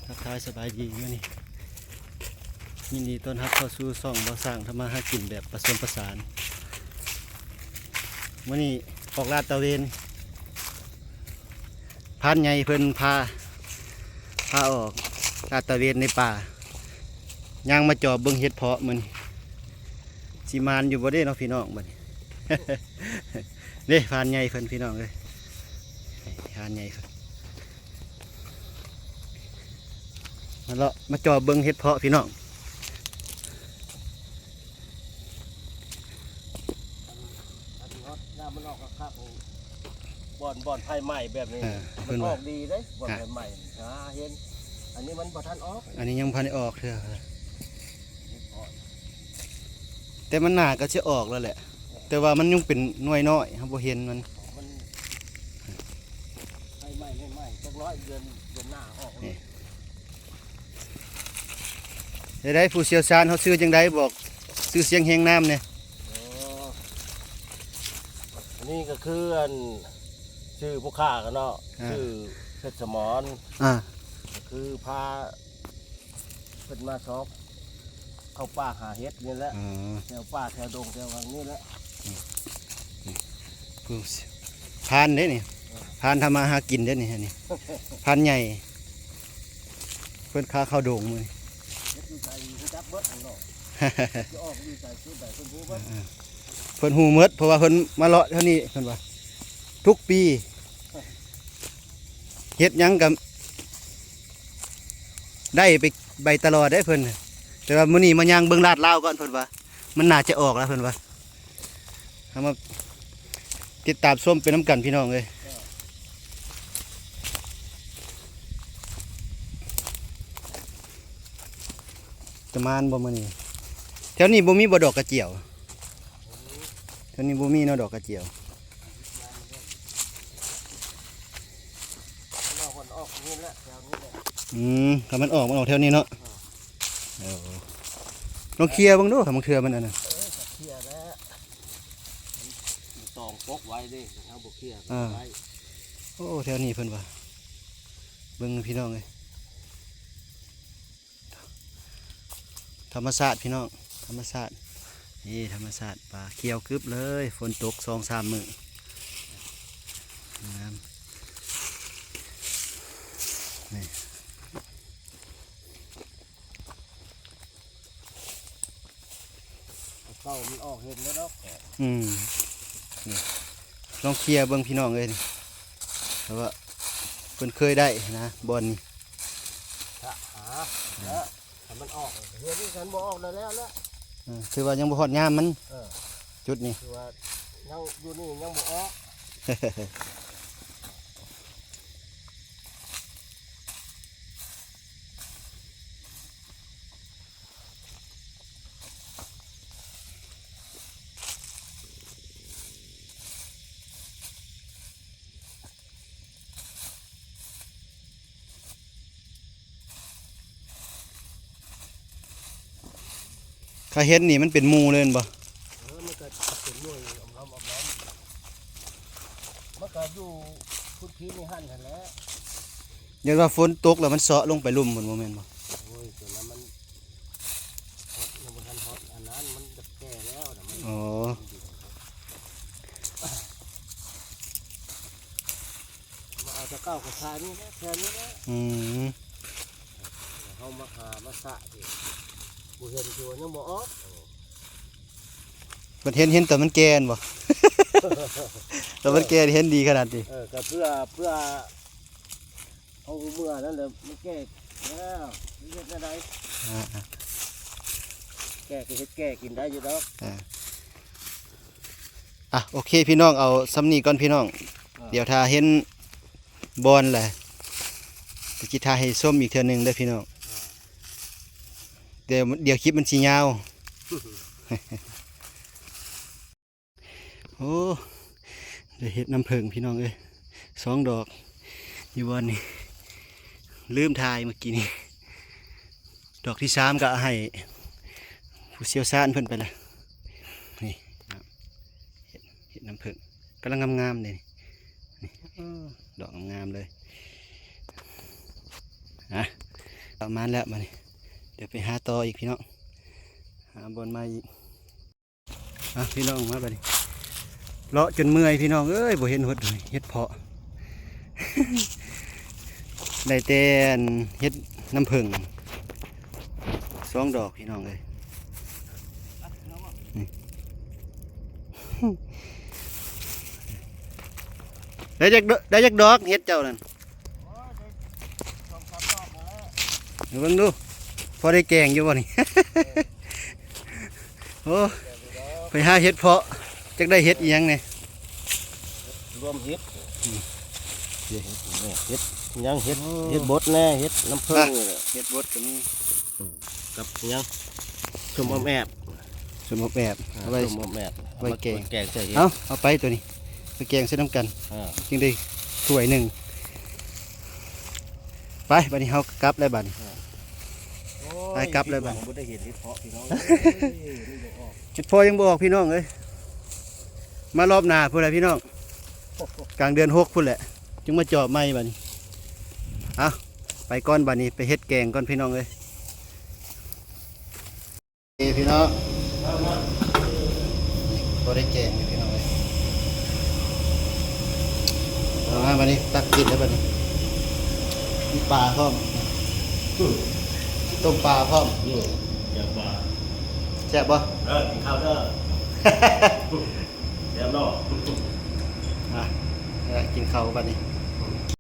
ທັກທາຍສະບາຍດີ ມື້ນີ້ຍິນດີຕ້ອນຮັບເຂົ້າສູ່ຊ່ອງບ່າວຊ້າງທຳມາຫາກິນແບບປະສົມປະສານ. ມື້ນີ້ອອກລາດຕະເວນ ພານໃຫຍ່ເພິ່ນພາ ພາອອກລາດຕະເວນໃນປ່າ ຍ່າງມາຈອບເບິ່ງເຫັດເພາະມື້ນີ້ ຊິໝານຢູ່ບໍ່ເດ້ເນາະພີ່ນ້ອງບັດນີ້. ເດ້ ພານໃຫຍ່ເພິ່ນພີ່ນ້ອງເອີຍ ພານໃຫຍ່ເພິ່ນ ມາເລາະມາຈອບເບິ່ງເຫັດເພາະພີ່ນ້ອງ. ອັນນີ້ເນາະ ຍາມມັນອອກຄັກໆ ບ່ອນ ບ່ອນໄຟໄໝ້ແບບນີ້ ເອີ ມັນອອກດີເດ້ ບ່ອນໄຟໄໝ້ນີ້ ຫາເຫັນ. ອັນນີ້ມັນບໍ່ທັນອອກ ອັນນີ້ຍັງບໍ່ທັນໄດ້ອອກເທື່ອ ແຕ່ມັນໜ້າກໍຊິອອກແລ້ວແຫຼະ ແຕ່ວ່າມັນຍັງເປັນໜ່ວຍນ້ອຍ ເຮົາບໍ່ເຫັນມັນ ມັນໃໝ່ໆ ຈັກໜ້ອຍເດືອນ ເດືອນໜ້າອອກ. ນີ້ ໄດ້ ຜູ້ຊ່ຽວຊານເຮົາຊື່ຈັ່ງໃດ ບອກຊື່ສຽງຮຽງນາມແດ່. ອໍ ອັນນີ້ກໍຄື ອັນ ຊື່ຜູ້ຂ້າກັນເນາະ ອ່າ ຊື່ເພັດສະໝອນ ອ່າ ກໍຄືພາ ເພິ່ນມາຊອກເຂົ້າປ່າຫາເຫັດນີ້ແຫຼະ ອໍ ແຖວປ່າແຖວດົງແຖວຫຍັງນີ້ແຫຼະ. ນີ້ ນີ້ ຜູ້ ພານເດ້ນີ້ ເອີ ພານທຳມາຫາກິນເດ້ນີ້ ອັນນີ້ ພານໃຫຍ່ ເພິ່ນຄາເຂົ້າດົງມື້ນີ້ ເຮັດຢູ່ໃສຮູ້ຈັກເບິດຫັ້ນເນາະ ຈະອອກຢູ່ໃສຈຸດໃດເພິ່ນຮູ້ເບິດ ອ່າ ເພິ່ນຮູ້ໝົດ ເພາະວ່າເພິ່ນມາເລາະແຖວນີ້ ເພິ່ນວ່າທຸກປີ ເຮັດຫຍັງກໍໄດ້ໄປ ໄປຕະຫຼອດເດ້ເພິ່ນ. ແຕ່ວ່າມື້ນີ້ມາຍ່າງເບິ່ງລາດລາວກ່ອນ ເພິ່ນວ່າມັນໜ້າຈະອອກແລ້ວ ເພິ່ນວ່າ. ເຮົາມາຕິດຕາມຊົມໄປນຳກັນພີ່ນ້ອງເອີຍ ຈະໝານບໍ່ມື້ນີ້. ແຖວນີ້ບໍ່ມີບໍ່ດອກກະຈຽວ? ແຖວນີ້ບໍ່ມີເນາະ ດອກກະຈຽວ. ມັນອອກ ມັນອອກນີ້ແຫຼະ ແຖວນີ້ແຫຼະ. ອືມ ຖ້າມັນອອກ ມັນອອກແຖວນີ້ເນາະ. ເອີ ລອງເຄຍເບິ່ງດູ ຖ້າບາງເທື່ອມັນອັນນັ້ນ. ເອີ ກໍເຄຍແລ້ວ ມັນຕອງປົກໄວ້ເດ້ ຄັນເຮົາບໍ່ເຄຍກໍບໍ່ໄດ້. ໂອ້ ແຖວນີ້ເພິ່ນວ່າ ເບິ່ງພີ່ນ້ອງເອີຍ. ທຳມະຊາດພີ່ນ້ອງ ທຳມະຊາດ ນີ້ທຳມະຊາດ ປ່າຂຽວກຶບເລີຍ ຝົນຕົກສອງສາມມື້ ງາມ ນີ້ ເກົ່າມັນອອກເຫັນແລ້ວດອກ. ອືມ ນີ້ ລອງເຄຍເບິ່ງພີ່ນ້ອງເອີຍ ນີ້ ແຕ່ວ່າເພິ່ນເຄີຍໄດ້ນະ ບ່ອນນີ້ ຖ້າຫາ ແລ້ວ ຖ້າມັນອອກ ເຮັດຄືກັນ ບໍ່ອອກແລ້ວແຫຼະ. ເອີ ຖືວ່າຍັງບໍ່ຮອດຍາມມັນ ເອີ ຈຸດນີ້ ຄືວ່າຍັງຢູ່ນີ້ຍັງບໍ່ອອກ. ຂ້ອຍເຫັນນີ້ມັນເປັນໝູ່ເລີຍແມ່ນບໍ່? ເອີ ມັນກໍເປັນໜ່ວຍອອມໆ ອອມໆ ມັນກໍຢູ່ພຸ້ນພີ້ນີ້ຫັ້ນຫັ້ນແຫຼະ. ຢ້ານວ່າຝົນຕົກແລ້ວມັນເຊາະລົງໄປລຸ່ມພຸ້ນ ບໍ່ແມ່ນບໍ່? ໂອ້ຍ ຕົວນັ້ນມັນຮອດ ຍັງບໍ່ທັນຮອດອັນນັ້ນ ມັນຈະແກ່ແລ້ວນະ ມັນ ອໍ ມາເອົາແຕ່ເກົ່າກໍຂາຍນີ້ແຫຼະ ແຖວນີ້ແຫຼະ. ອືມ ເຮົາມາຫາມາສະອີກ ບໍ່ເຫັນ ຄືວ່າຍັງບໍ່ອອກ. ມັນເຫັນ ເຫັນຕອນມັນແກ່ແມ່ນບໍ່? ຕອນມັນແກ່ເຫັນດີຂະໜາດນີ້. ເອີ ກໍເພື່ອ ເພື່ອ ເອົາເມື່ອນັ້ນແຫຼະ ມັນແກ່ແລ້ວ ມັນເຮັດແນວໃດ? ອ່າໆ ແກ່ກໍເຮັດແກ່ກິນໄດ້ຢູ່ດອກ. ອ່າ ອ່ະ ໂອເຄພີ່ນ້ອງ ເອົາສ່ຳນີ້ກ່ອນພີ່ນ້ອງ. ອ່າ ດຽວຖ້າເຫັນບ່ອນແຫຼະ ກໍຊິຖ່າຍໃຫ້ຊົມອີກເທື່ອໜຶ່ງເດີພີ່ນ້ອງ. ອ່າ ດຽວ ດຽວຄລິບມັນຊິຍາວ. ໂອ້ ໄດ້ເຫັດນ້ຳເຜິ້ງພີ່ນ້ອງເອີຍ ສອງດອກ ຢູ່ບ່ອນນີ້ ລືມຖ່າຍເມື່ອກີ້ນີ້. ດອກທີສາມກໍໃຫ້ຜູ້ຊ່ຽວຊານເພິ່ນໄປລະ. ນີ້ ເຫັດ ເຫັດນ້ຳເຜິ້ງກຳລັງງາມໆເດ້ນີ້ ນີ້ ເອີ ດອກງາມໆເລີຍ. ອ່ະ ປະມານແລ້ວບັດນີ້ ດຽວໄປຫາຕໍ່ອີກພີ່ນ້ອງ ຫາບ່ອນໃໝ່ອີກ. ອ່ະ ພີ່ນ້ອງມາບັດນີ້ ເລາະຈົນເມື່ອຍພີ່ນ້ອງເອີຍ ບໍ່ເຫັນຫົດເຫັດເຜາະ ໄດ້ແຕ່ອັນເຫັດນ້ຳເຜິ້ງສອງດອກພີ່ນ້ອງເອີຍ ນີ້ ໄດ້ຈັກ ໄດ້ຈັກດອກເຫັດເຈົ້ານັ້ນ? ເບິ່ງດູ ພໍໄດ້ແກງຢູ່ບໍ່ນີ້? ໂອ້ ໄປຫາເຫັດເຜາະ ຈັກໄດ້ເຫັດອີ່ຫຍັງນີ້ ລວມເຫັດ ອືມ ເຫັດ ເຫັດຫຍັງ ເຫັດ ໂອ້ ເຫັດບົດແດ່ ເຫັດນ້ຳເຜິ້ງ ອ່ະ ນີ້ແຫຼະ ເຫັດບົດກໍມີ ອືມ ກັບຫຍັງ ສົ້ມອອມແອບ ສົ້ມອອມແອບ ອ່າ ເອົາໄວ້ ສົ້ມອອມແອບ ໄວ້ແກງ ແກງໃສ່ເຫັດ ເອົາ ເອົາໄປໂຕນີ້ ໄປແກງໃສ່ນຳກັນ ອ່າ ຈຶ່ງໄດ້ຖ້ວຍໜຶ່ງ ໄປ ບັດນີ້ເຮົາກັບແລ້ວບັດນີ້ ອ່າ ໂອ້ຍ ໄປກັບແລ້ວບັດນີ້ ຜິດຫວັງບໍ່ໄດ້ເຫັດເຫັດເຜາະພີ່ນ້ອງເອີຍ ເຫັດເຜາະຍັງບໍ່ອອກພີ່ນ້ອງເອີຍ ມາລອບໜ້າພຸ້ນແຫຼະພີ່ນ້ອງ ກາງເດືອນຫົກພຸ້ນແຫຼະ ຈຶ່ງມາຈອບໃໝ່ບັດນີ້ ເອົາ ໄປກ່ອນບັດນີ້ ໄປເຮັດແກງກ່ອນພີ່ນ້ອງເອີຍ. ເອີ ພີ່ນ້ອງ ພໍໄດ້ແກງຢູ່ພີ່ນ້ອງເອີຍ ເອົາມາບັດນີ້ ຕັກກິນແລ້ວບັດນີ້ ມີປາພ້ອມ ຕົ້ມປາພ້ອມ ອືມ ແຈ່ວປາ ແຊບບໍ່? ເອີ ກິນເຂົ້າເດີ ແຊບເນາະ ອ່ະ ກິນເຂົ້າບັດນີ້.